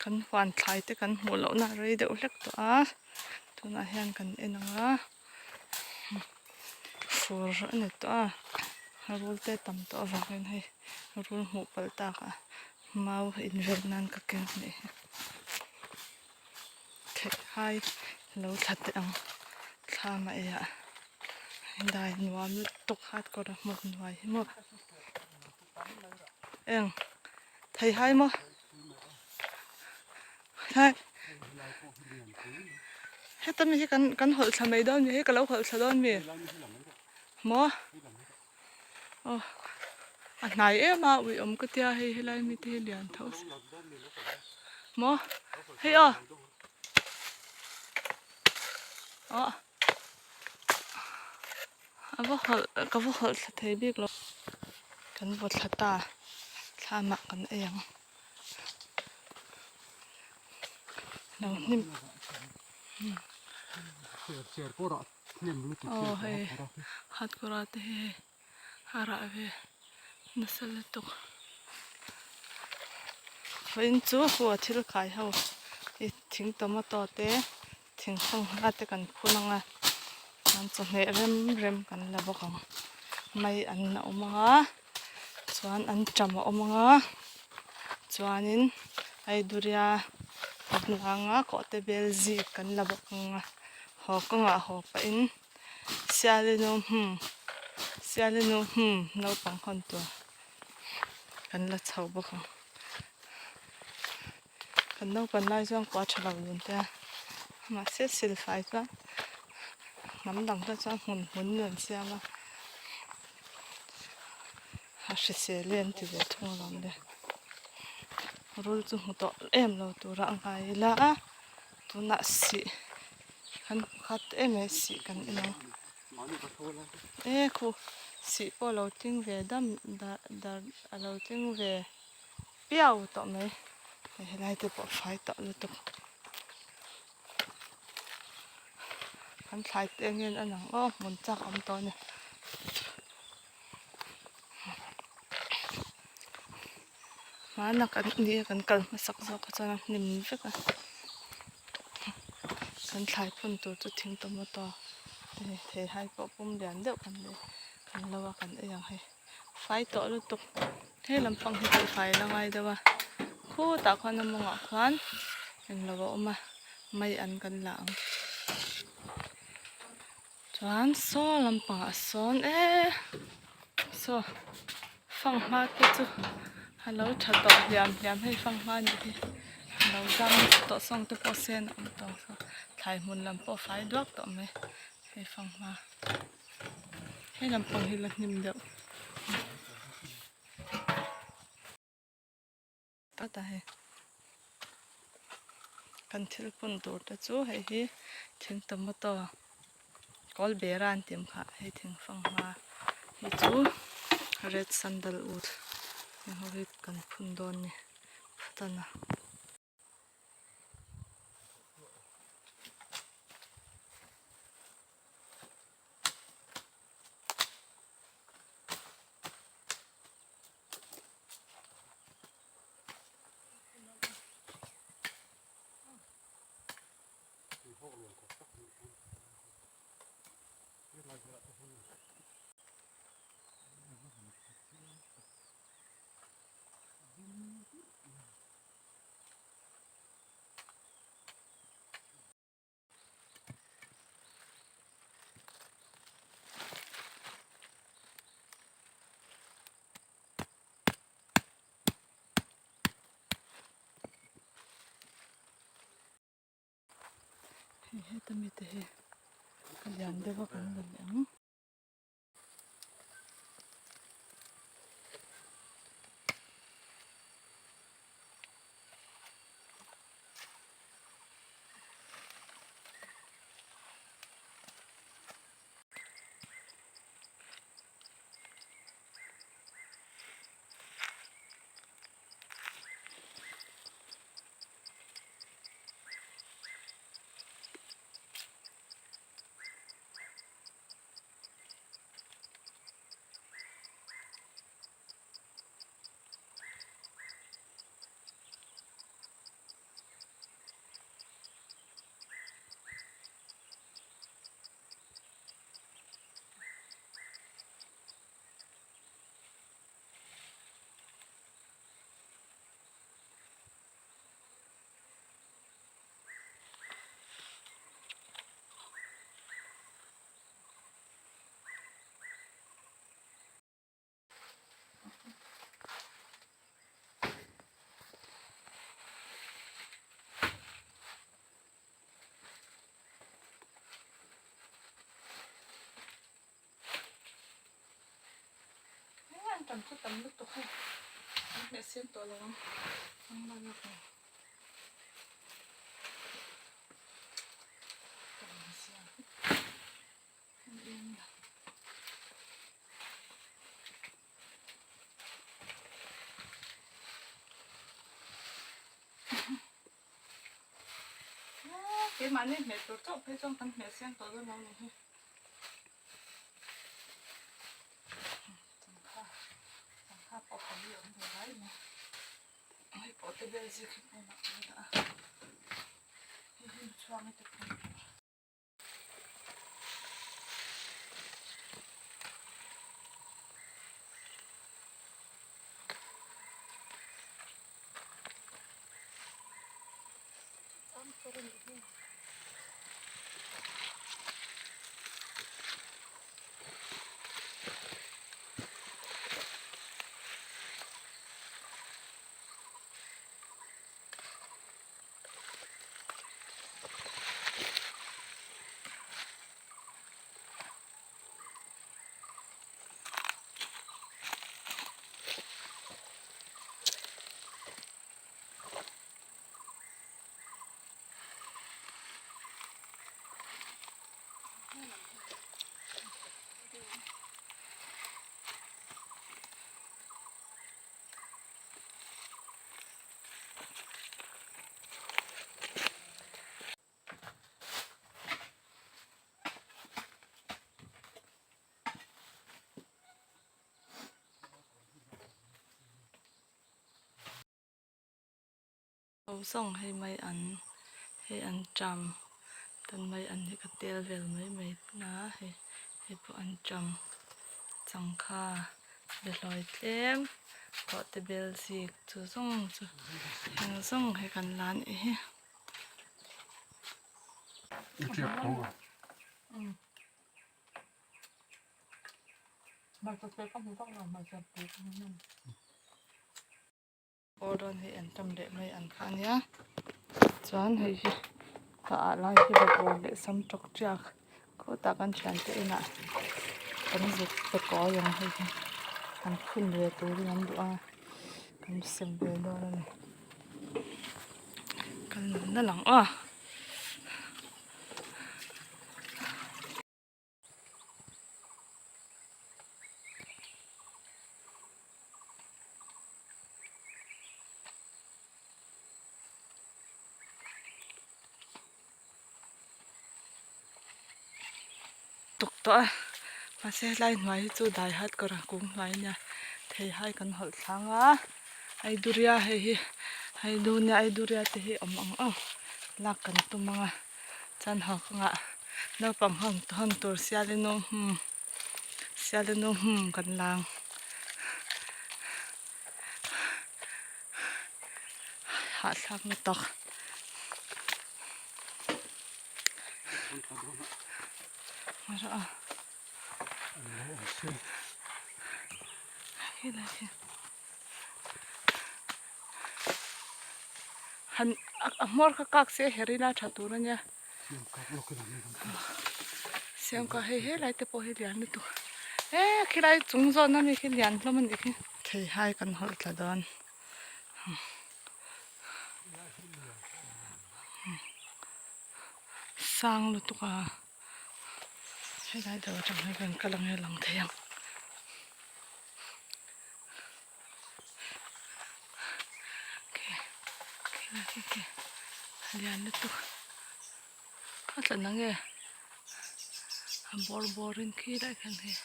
Kan huan thlai te kan hmuh lohna a rei deuh hlek tawh a tunah hian kan en ang a fur a ni tawh a rul te tam tawh avangin hei rul hmuh palh tak a mau inven nan ka keng a nih hi theih hai lo thla teh ang thlam a ei ah dai nuam lutuk hat kawr a hmawk nuai hi maw. Eng thei hai maw hai heta mi hi kan kan hawlh thla mai dawn mi hei ka lo hawlh thla dawn mi maw aw a hnai em a ui awm ka tia hei helai mi te hi lian tho si maw hei aw aw. A va hawlh ka va hawlh thla thei bik lo kan vaw thla ta thlamah kan ei ang lo hnim aw hei hatkawra te hi hei a rah ve nasa lutuk vawiin chu hua thil kai ho hi thing tomato te. Thingfang hma te kan phun ang a chuan chawhmeh rem rem kan la bawk ang mai an la awm ang a chuan an ṭam a awm ang a chuanin aiduria kan la ang a kawhte bel zik kan la bawk ang a haw kawngah haw pahin sialinu hum sialinu hum naupang hawn tur kan la chho bawk ang. Kan naupan lai chuan kua tha lo dun te a mahse silfai chuan hnam dang te chuan hmun hmun an siam a a hrisel e an ti ve thung alawm le rul chu hmu tawh em lo tura a ngai ila a tunah sih kan khat em em sih kan en ang e khu sih pawh a lo tling ve dam dar dar a lo tling ve. Piau tawh mai hei helai te pawh fai tawh lutuk kan thlai te ang hian a lang aw hmun chak awm tawh a ni hmana kan ni a kan kal hmasak zawk kha chuan a hnim vek a kan thlai phun tur chu thing tomato theihai pawh pum lian deuh kan nei kan lo a kan ei ang hei. Fai tawh lutuk he lampang hi tih fai la ngai deuh a khutah khuan a mawngah khuan englo a awm a mai an kan la ang chuan saw lampangah sawn eee saw fanghma te chu a lo tha tawh hliam hliam hei fanghma nih hi a lo zam tawh sawng te pawh sen a awm tawh thlai hmun lam pawh a fai duak tawh mai hei fanghma. He lampang hi la hnim deuh tata hei kan thil phun tur te chu hei hi thing tomato kawl bera an tih ang kha hei thing fanghma hi chu red sandalwood heng ho hi kan phun dawn a ni phutana. Hei heta mite hi a lian deuh a kan la leh ang. tam lutuk hei an hmeh siam tawh lo ang ang la lak ang Keimahni hmeh tur chauh phei chuan kan hmeh siam tawh dawn lo ni hi. Changkha changkha pawh pali a awm ve lai mai. Hei pawh te bel zik hi pawnah ka la dah a. Hei hi chhuang te phun tur. Ho zawng hei mai an hei an ṭam tan mai an hi ka tel vel mai mai a hei hei pawh an ṭam changkha behlawi tlem pawh te bel zik chu zawng chu heng zawng hi kan la anih hi. Aw dawn hei an tam leh mai ang kha ania chuan hei hi ka ah lai hi bawkbawn leh sam tawk tiak khawtah kan thiante inah kan zuk pe kawi ang hei hi an phun ve turin an duh a kan sem ve dawn a ni kal nal nal ang aw. Tuk tawh a mahse helai hnuai hi chu dai hat kawr a kung hnuai a nia theihai kan hawlh thlang a aiduria hei hi aidu nia aiduria te hi awm ang ang lak kan tum ang a. Chuan haw kawngah naupang ho hawn tur sialinu hum sialinu hum kan lang hahthlak na tawk han a hmawr kha kak se her ila tha tur a nia siam kha hei helai te pawh hi lian lutuk e khilai chung zawn ami khi lian hlawm a nih khi theihai kan hawlh thla dawn sang lutuk a helai deuh atang hian kan kal ang e lang thei ang. Lian lutuk a tla na nge a bawr bawr in khi lai khan hei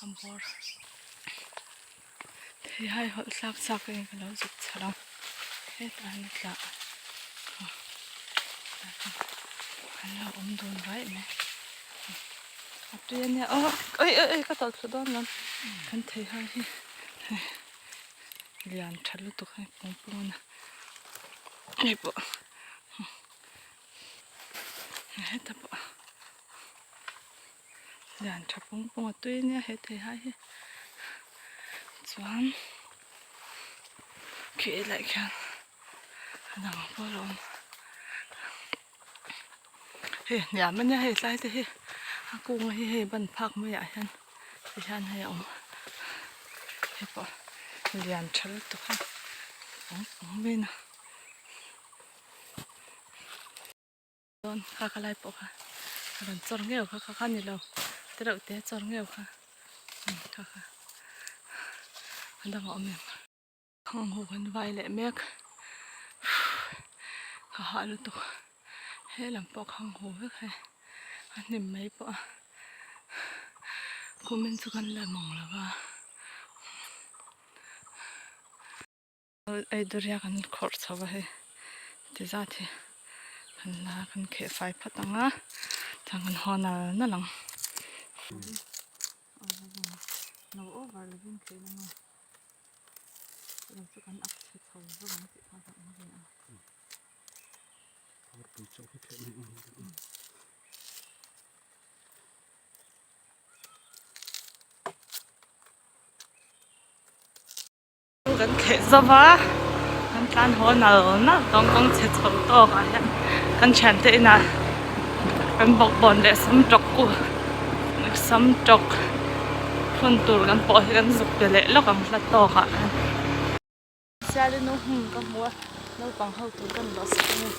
a bawr theihai hawlh thlak chak in ka lo zuk chhar a hetah hian a tla a an lo awm dun raih mai. A tui a nia aw oi oi oi ka tawlh thlu dawn lam kan thei ho hi hei lian tha lutuk hei pung pung a hei pawh heta pawh lian tha pung pung a tui a nia he thei hai hi chuan khi lai khian a dang pawh a lo awm. Hei hniam ania hei tlai te hi a kung hi hei ban phak maiah hian ti hian hei a awm hei pawh. Lian tha lutuk a pang pang mai a dawn kha ka lai pawh kha a rawn chawr ngeuh kha kha kha ni lo te reuh te chawr ngeuh kha kha kha a dang a awm em. Khang ho kan vai leh mek ka hah lutuk he lam pawh khang ho vek hei a hnim mai pawh a kumin chu kan la mang lo va ei dawrh kan khawrh chho a hei ti zat hi kan la kan kheh fai phat ang a chuan kan haw nal nal ang. Kan kheh zo va kan tlan haw nal nal tawng kawng chhe chho tawk ah hian kan thiante inah kan bawkbawn leh sam tawk ku sam tawk phun tur kan pawh hi kan zuk pe leh lawk ang hla tawk ah khan. Sialinu hmun ka hmu a naupang ho tur ka ni lawh sak a ni.